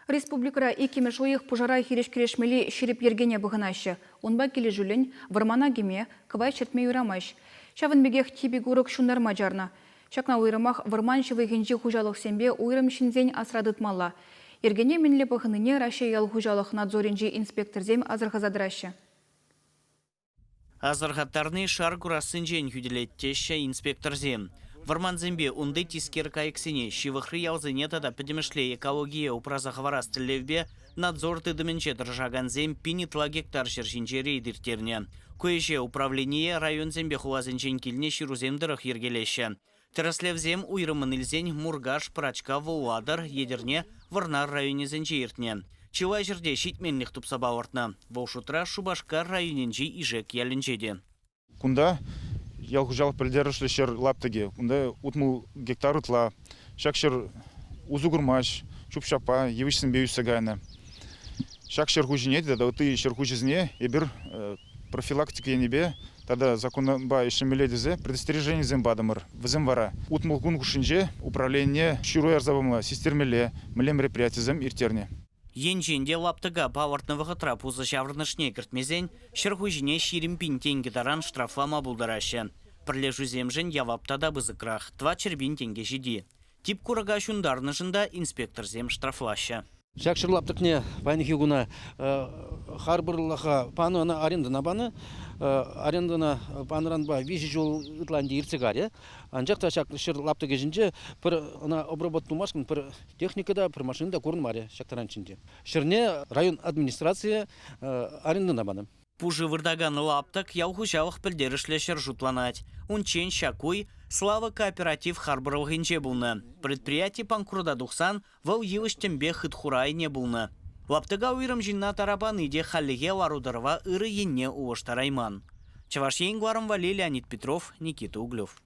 Республикӑра иккӗмӗш уйӑх пушара хирӗҫ кӗрешмелли ҫирӗп йӗркене пӑхӑнаҫҫӗ. Унпа килӗшӳллӗн вӑрмана кӗме, кӑвайт чӗртме юрамасть. Ҫавӑн пекех типӗ курӑк ҫунтарма чарнӑ. Ҫакна уйрӑмах вӑрман ҫывӑхӗнчи хуҫалӑхсемпе уйрӑм ҫынсен асра тытмалла. Йӗркене мӗнле пӑхӑннине Раҫҫей ял хуҫалӑх надзорӗнчи инспекторсем асӑрхаса тӑраҫҫӗ. Асӑрхаттарни шар курассинчен хӳтӗлет теҫҫӗ инспекторсем. Вӑрмансемпе унти тискер кайӑксене, ҫывӑхри ялсене тата пӗтӗмӗшле экологие упраса хӑварас тӗллевпе надзор тытӑмӗнче тӑрӑшакансем пин ытла гектар ҫӗр ҫинче рейд ирттернӗ. Ку ӗҫе управление районсемпе хуласенчен килнӗ ҫырусем тӑрӑх йӗркелеҫҫӗ. Тӗрӗслевсем уйрӑммӑн илсен Муркаш, Пӑрачкав, Улатӑр, Етӗрне, Вӑрнар районӗсенче иртнӗ. Чылай ҫӗрте ҫитменлӗх тупса палӑртнӑ. Вӑл шутра Шупашкар районӗнчи Ишек ялӗнче те. Кунта ял хуҫалӑх пӗлтерӗшлӗ ҫӗр лаптӑкӗ. Кунта 60 гектар ытла. Ҫак ҫӗр усӑ курмасть, ҫӳп-ҫаппа, йывӑҫсемпе ӳссе кайнӑ. Ҫак ҫӗр хуҫине тата ытти ҫӗр хуҫисене эпир профилактика енӗпе тата законпа ӗҫлемелле тесе предостереженисем патӑмӑр. Вӗсем вара 60 кун хушшинче управленине ҫыру ярса памалла, систермелле, мӗнле мероприятисем ирттернӗ. Енчен те лаптӑка палӑртнӑ вӑхӑтра пусӑ ҫаврӑнӑшне кӗртмесен ҫӗр хуҫине 20 пин тенкӗ таран штрафлама пултараҫҫӗ. Пӗрлешӳсемшӗн явап тата пысӑкрах, 400 пин тенке ҫити. Тип курӑка ҫунтарнӑшӑн та инспекторсем штрафлаҫҫӗ. Ҫак ҫӗр лаптӑкне паянхи куна харпӑрлӑха панӑ, ӑна арендӑна панӑ. Арендӑна панӑранпа 3 ҫул ытла ӗнтӗ иртсе карӗ. Анчах та ҫак ҫӗр лаптӑкӗ ҫинче пӗр ӑна обработка тумашкӑн пӗр техника та, пӗр машина та курӑнмарӗ ҫак таранччен те. Ҫӗрне район администрацийӗ арендӑна панӑ. Пушӑ выртакан лаптӑк ял хуҫалӑх пӗлтерӗшлӗ ҫӗр шутланать. Унччен ҫак уй Слава кооператив харпӑрлӑхӗнче пулнӑ. Предприяти панкрута тухсан вӑл йывӑҫ-тӗмпе хытхура айне пулнӑ. Лаптӑка уйрӑм ҫынна тара пани те хальлӗхе лару-тӑрӑва ырӑ енне улӑштарайман. Чӑваш Ен кӑларӑм валли Леонид Петров, Никита Углев.